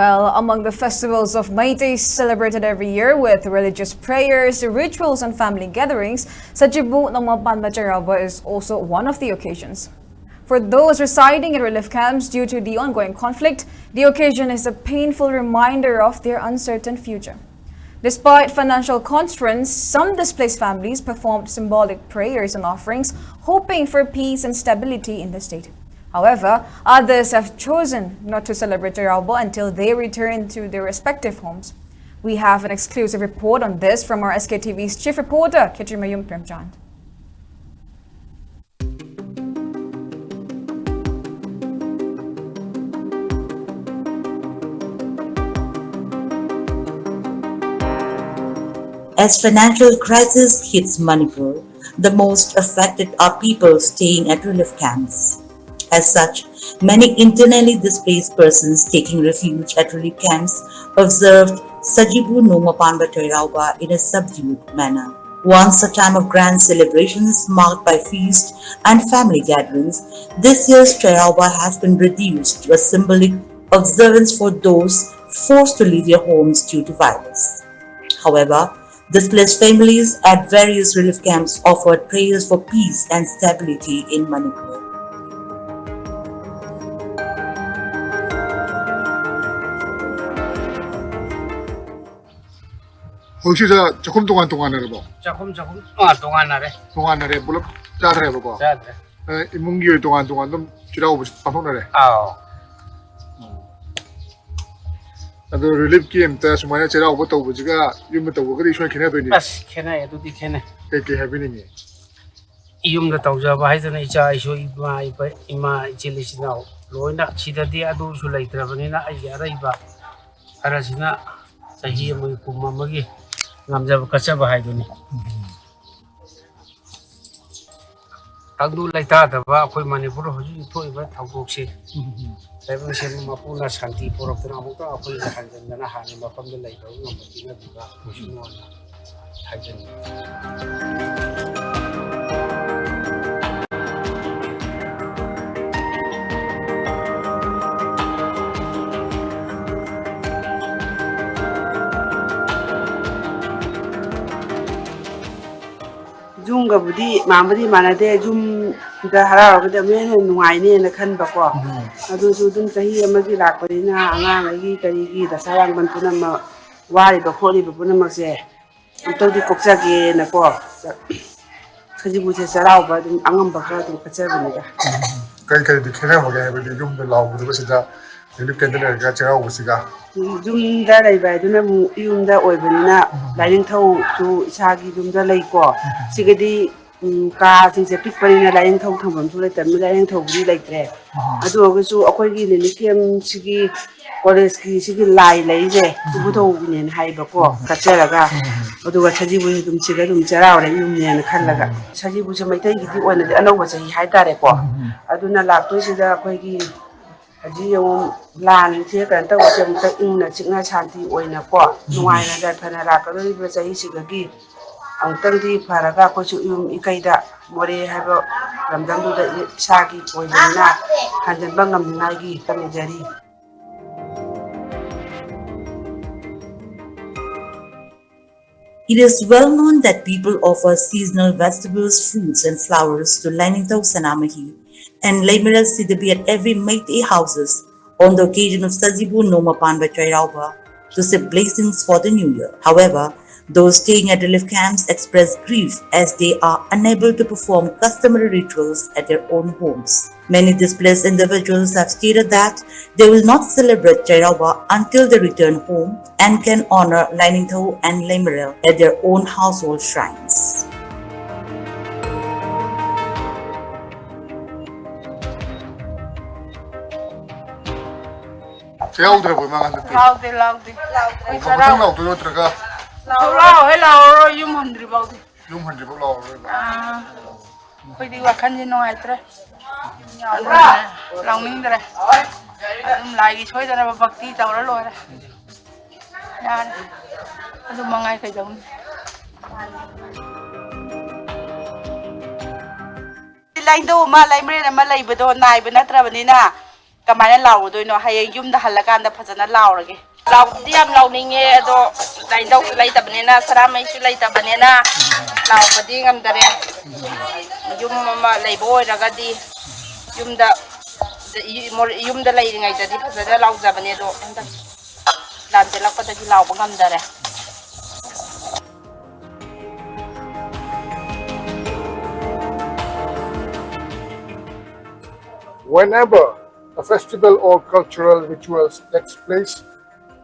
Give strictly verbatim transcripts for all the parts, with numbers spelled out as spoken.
Well, among the festivals of Meiteis celebrated every year with religious prayers, rituals, and family gatherings, Sajibu Nongma Panba Cheiraoba is also one of the occasions. For those residing in relief camps due to the ongoing conflict, the occasion is a painful reminder of their uncertain future. Despite financial constraints, some displaced families performed symbolic prayers and offerings, hoping for peace and stability in the state. However, others have chosen not to celebrate Cheiraoba until they return to their respective homes. We have an exclusive report on this from our S K T V's chief reporter, Khitrimayum Premchand. As financial crisis hits Manipur, the most affected are people staying at relief camps. As such, many internally displaced persons taking refuge at relief camps observed Sajibu Nongma Panba Cheiraoba in a subdued manner. Once a time of grand celebrations marked by feast and family gatherings, this year's Cheiraoba has been reduced to a symbolic observance for those forced to leave their homes due to violence. However, displaced families at various relief camps offered prayers for peace and stability in Manipur. ꯍꯧꯖꯤꯛꯁꯤꯗ ꯆꯥꯛꯈꯨꯝ ꯇꯣꯉꯥꯟ ꯇꯣꯉꯥꯟꯅꯔꯕꯣ? ꯆꯥꯛꯈꯨꯝ ꯆꯥꯛꯈꯨꯝ ꯇꯣꯉꯥꯟ ꯇꯣꯉꯥꯟꯅꯔꯦ꯫ ꯇꯣꯉꯥꯟꯅꯔꯦ, ꯄꯨꯂꯞ ꯆꯥꯗ꯭ꯔꯦꯕꯀꯣ? ꯆꯥꯗ꯭ꯔꯦ꯫ ꯑ, ꯏꯃꯨꯡꯒꯤ ꯑꯣꯏꯅ ꯇꯣꯉꯥꯟ ꯇꯣꯉꯥꯟ ꯑꯗꯨꯝ ꯆꯩꯔꯥꯎꯕꯁꯤ ꯄꯥꯡꯊꯣꯛꯅꯔꯦ꯫ ꯑꯥꯎ꯫ ꯑꯗꯣ ꯔꯤꯂꯤꯐ ꯀꯦꯝꯞꯇ ꯁꯨꯃꯥꯏꯅ ꯆꯩꯔꯥꯎꯕ ꯇꯧꯕꯁꯤꯒ ꯌꯨꯝꯗ ꯇꯧꯕꯒꯗꯤ ꯁꯣꯏꯅ ꯈꯦꯠꯅꯗꯣꯏꯅꯤ꯫ ꯑꯁ, ꯈꯦꯠꯅꯩ, ꯑꯗꯨꯗꯤ ꯈꯦꯠꯅꯩ꯫ ꯀꯩ ꯀꯩ ꯍꯥꯏꯕꯤꯅꯤꯡꯉꯤ? ꯌꯨꯝꯗ ꯇꯧꯖꯕ ꯍꯥꯏꯗꯅ ꯏꯆꯥ ꯏꯁꯨ, ꯏꯃꯥ ꯏꯄꯥ, ꯏꯃꯥ ꯏꯆꯤꯜ ꯏꯆꯤꯟ ꯏꯅꯥꯎ ꯂꯣꯏꯅ ꯁꯤꯗꯗꯤ ꯑꯗꯨꯁꯨ ꯂꯩꯇ꯭ꯔꯕꯅꯤꯅ ꯑꯩꯒꯤ ꯑꯔꯩꯕ ꯈꯔꯁꯤꯅ ꯆꯍꯤ ꯑꯃꯒꯤ ꯀꯨꯝ ꯑꯃꯒꯤ ꯉꯝꯖꯕ ꯀꯠꯆꯕ ꯍꯥꯏꯗꯨꯅꯤ꯫ ꯇꯪꯗꯨ ꯂꯩꯇꯥꯗꯕ ꯑꯩꯈꯣꯏ ꯃꯅꯤꯄꯨꯔ ꯍꯧꯖꯤꯛ ꯊꯣꯛꯏꯕ ꯊꯧꯗꯣꯛꯁꯦ ꯇꯥꯏꯕꯪ ꯁꯦꯝꯕ ꯃꯄꯨꯅ ꯁꯥꯟꯇꯤ ꯄꯨꯔꯛꯇꯨꯅ ꯑꯃꯨꯛꯀ ꯑꯩꯈꯣꯏꯒꯤ ꯍꯟꯖꯤꯟꯗꯅ ꯍꯥꯟꯅ ꯃꯐꯝꯗ ꯂꯩꯕ ꯉꯝꯕ ꯄꯤꯅꯕꯤꯕ ꯑꯣꯏꯁꯅꯨꯅ ꯍꯥꯏꯖꯅꯤꯡꯏ꯫ ꯌꯨꯝꯒꯕꯨꯗꯤ ꯃꯥꯟꯕꯗꯤ ꯃꯥꯟꯅꯗꯦ, ꯌꯨꯝꯗ ꯍꯔꯥꯎꯔꯒꯗꯤ ꯑꯃꯨꯛ ꯍꯦꯟꯅ ꯅꯨꯡꯉꯥꯏꯅꯦꯅ ꯈꯟꯕꯀꯣ꯫ ꯎꯝ꯫ ꯑꯗꯨꯁꯨ ꯑꯗꯨꯝ ꯆꯍꯤ ꯑꯃꯒꯤ ꯂꯥꯛꯄꯅꯤꯅ ꯑꯉꯥꯡꯉꯩꯒꯤ ꯀꯔꯤꯒꯤ ꯗꯁꯥ ꯂꯥꯡꯕꯟ ꯄꯨꯝꯅꯃꯛ, ꯋꯥꯔꯤꯕ ꯈꯣꯠꯂꯤꯕ ꯄꯨꯝꯅꯃꯛꯁꯦ ꯑꯃꯨꯛꯇꯪꯗꯤ ꯀꯣꯛꯆꯒꯦꯅꯀꯣ꯫ ꯁꯖꯤꯕꯨꯁꯦ ꯆꯩꯔꯥꯎꯕ ꯑꯗꯨꯝ ꯑꯉꯝꯕ ꯈꯔ ꯑꯗꯨꯝ ꯀꯠꯆꯕꯅꯤꯗ꯫ ꯀꯔꯤ ꯀꯔꯤꯗꯤ ꯈꯦꯠꯅꯕꯒꯦ ꯍꯥꯏꯕꯗꯤ ꯌꯨꯝꯗ ꯂꯥꯎꯒꯗꯕꯁꯤꯗ ꯔꯤꯂꯤꯐ ꯀꯦꯝꯞꯇ ꯂꯩꯔꯒ ꯆꯩꯔꯥꯎꯕꯁꯤꯒ? ꯌꯨꯝꯗ ꯂꯩꯕ ꯍꯥꯏꯗꯨꯅ ꯑꯃꯨꯛ ꯌꯨꯝꯗ ꯑꯣꯏꯕꯅꯤꯅ ꯎꯝ꯫ ꯂꯥꯏꯅꯤꯡꯊꯧꯁꯨ ꯏꯁꯥꯒꯤ ꯌꯨꯝꯗ ꯂꯩꯀꯣ꯫ ꯎꯝ꯫ ꯁꯤꯒꯗꯤ ꯎꯝ, ꯀꯥꯁꯤꯡꯁꯦ ꯄꯤꯛꯄꯅꯤꯅ ꯂꯥꯏꯅꯤꯡꯊꯧ ꯊꯝꯐꯝꯁꯨ ꯂꯩꯇꯕꯅꯤꯅ ꯂꯥꯏꯅꯤꯡꯊꯧꯕꯨꯗꯤ ꯂꯩꯇ꯭ꯔꯦ꯫ ꯎꯝ꯫ ꯑꯗꯨ ꯑꯣꯏꯔꯒꯁꯨ ꯑꯩꯈꯣꯏꯒꯤ ꯔꯤꯂꯤꯐ ꯀꯦꯝꯞꯁꯤꯒꯤ ꯀꯣꯂꯦꯖꯀꯤ ꯁꯤꯒꯤ ꯂꯥꯏ ꯂꯩꯁꯦ, ꯎꯝ꯫ ꯏꯕꯨꯙꯧꯒꯤꯅꯦꯅ ꯍꯥꯏꯕꯀꯣ, ꯎꯝ꯫ ꯀꯠꯆꯔꯒ ꯎꯝ꯫ ꯑꯗꯨꯒ ꯁꯖꯤꯕꯨ ꯑꯗꯨꯝ ꯁꯤꯗ ꯑꯗꯨꯝ ꯆꯩꯔꯥꯎꯔꯦ ꯌꯨꯝꯅꯦꯅ ꯈꯜꯂꯒ꯫ ꯎꯝ꯫ ꯁꯖꯤꯕꯨꯁꯦ ꯃꯩꯇꯩꯒꯤꯗꯤ ꯑꯣꯏꯅꯗꯤ ꯑꯅꯧꯕ ꯆꯍꯤ ꯍꯥꯏꯇꯥꯔꯦꯀꯣ꯫ ꯎꯝ꯫ ꯑꯗꯨꯅ ꯂꯥꯛꯇꯣꯏꯁꯤꯗ ꯑꯩꯈꯣꯏꯒꯤ ꯍꯧꯖꯤꯛ ꯌꯦꯡꯉꯨ, ꯂꯥꯟꯁꯦ ꯀꯩꯅꯣ ꯇꯧꯕꯁꯦ ꯑꯃꯨꯛꯇ ꯏꯪꯅ ꯆꯤꯛꯅ ꯁꯥꯟꯇꯤ ꯑꯣꯏꯅꯀꯣ, ꯎꯝ꯫ ꯅꯨꯡꯉꯥꯏꯅ ꯌꯥꯏꯐꯅ ꯂꯥꯛꯀꯗꯧꯔꯤꯕ ꯆꯍꯤꯁꯤꯗꯒꯤ ꯑꯃꯨꯛꯇꯪꯗꯤ ꯐꯔꯒ ꯑꯩꯈꯣꯏꯁꯨ ꯌꯨꯝ ꯏꯀꯩꯗ ꯃꯣꯔꯦ ꯍꯥꯏꯕ ꯂꯝꯗꯝꯗꯨꯗ ꯏꯁꯥꯒꯤ ꯑꯣꯏꯕꯅꯤꯅ ꯍꯟꯖꯤꯟꯕ ꯉꯝꯅꯤꯡꯉꯥꯏꯒꯤ ꯇꯝꯖꯔꯤ꯫ It is well known that people offer seasonal vegetables, fruits, and flowers to Lainingthau Sanamahi and Leimaral Sidabi at every Meitei houses on the occasion of Sajibu Noma Panba Chairauba to seek blessings for the new year. However, those staying at relief camps express grief as they are unable to perform customary rituals at their own homes. Many displaced individuals have stated that they will not celebrate Chairauba until they return home and can honor Lainingthau and Leimaral at their own household shrines. ꯌꯥꯎꯗ꯭ꯔꯕꯣ ꯏꯃꯥ ꯍꯟꯗꯛꯇꯤ? ꯂꯥꯎꯗꯦ, ꯂꯥꯎꯗꯦ꯫ ꯑꯣ, ꯃꯊꯪ ꯂꯥꯎꯗꯣꯏꯔꯣ ꯅꯠꯇ꯭ꯔꯒ? ꯂꯥꯎꯔꯣꯏ, ꯂꯥꯎꯔꯣꯏ, ꯌꯨꯝ ꯍꯟꯗ꯭ꯔꯤ ꯐꯥꯎꯗꯤ꯫ ꯌꯨꯝ ꯍꯟꯗ꯭ꯔꯤꯐꯥꯎ ꯂꯥꯎꯔꯔꯣꯏꯕ? ꯑꯥ, ꯑꯩꯈꯣꯏꯗꯤ ꯋꯥꯈꯜꯁꯦ ꯅꯨꯡꯉꯥꯏꯇ꯭ꯔꯦ꯫ ꯌꯥꯎꯅꯤꯡꯗ꯭ꯔꯦ, ꯂꯥꯎꯅꯤꯡꯗ꯭ꯔꯦ꯫ ꯑꯗꯨꯝ ꯂꯥꯏꯒꯤ ꯁꯣꯏꯗꯅꯕ ꯚꯛꯇꯤ ꯇꯧꯔ ꯂꯣꯏꯔꯦ꯫ ꯌꯥꯔꯦ꯫ ꯑꯗꯨ ꯃꯉꯥꯏ ꯀꯩꯗꯧꯅꯤ? ꯂꯥꯏꯅꯤꯡꯊꯧ ꯑꯃ, ꯂꯥꯏꯃꯔꯦꯟ ꯑꯃ ꯂꯩꯕꯗꯣ ꯅꯥꯏꯕ ꯅꯠꯇ꯭ꯔꯕꯅꯤꯅ, ꯀꯃꯥꯏꯅ ꯂꯥꯎꯔꯨꯗꯣꯏꯅꯣ? ꯍꯌꯦꯡ ꯌꯨꯝꯗ ꯍꯜꯂꯀꯥꯟꯗ ꯐꯖꯅ ꯂꯥꯎꯔꯒꯦ꯫ ꯂꯥꯎꯕꯗꯤ ꯌꯥꯝ ꯂꯥꯎꯅꯤꯡꯉꯦ, ꯑꯗꯣ ꯂꯥꯏꯅꯤꯡꯊꯧꯁꯨ ꯂꯩꯇꯕꯅꯤꯅ, ꯁꯅꯥꯃꯍꯤꯁꯨ ꯂꯩꯇꯕꯅꯤꯅ ꯂꯥꯎꯕꯗꯤ ꯉꯝꯗꯔꯦ꯫ ꯌꯨꯝ ꯑꯃ ꯂꯩꯕ ꯑꯣꯏꯔꯒꯗꯤ ꯌꯨꯝꯗ, ꯌꯨꯝꯗ ꯂꯩꯔꯤꯉꯩꯗꯗꯤ ꯐꯖꯅ ꯂꯥꯎꯖꯕꯅꯦ, ꯑꯗꯣ ꯍꯟꯗꯛ ꯂꯥꯟ ꯆꯦꯜꯂꯛꯄꯗꯒꯤ ꯂꯥꯎꯕ ꯉꯝꯗꯔꯦ꯫ Whenever a festival or cultural rituals takes place,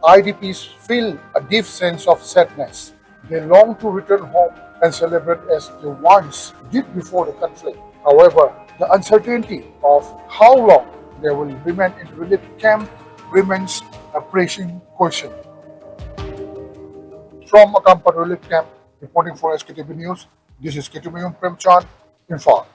I D Ps feel a deep sense of sadness. They long to return home and celebrate as they once did before the conflict. However, the uncertainty of how long they will remain in relief camp remains a pressing question. From Akampat relief camp, reporting for S K T V News, this is K T V Premchand, Imphal.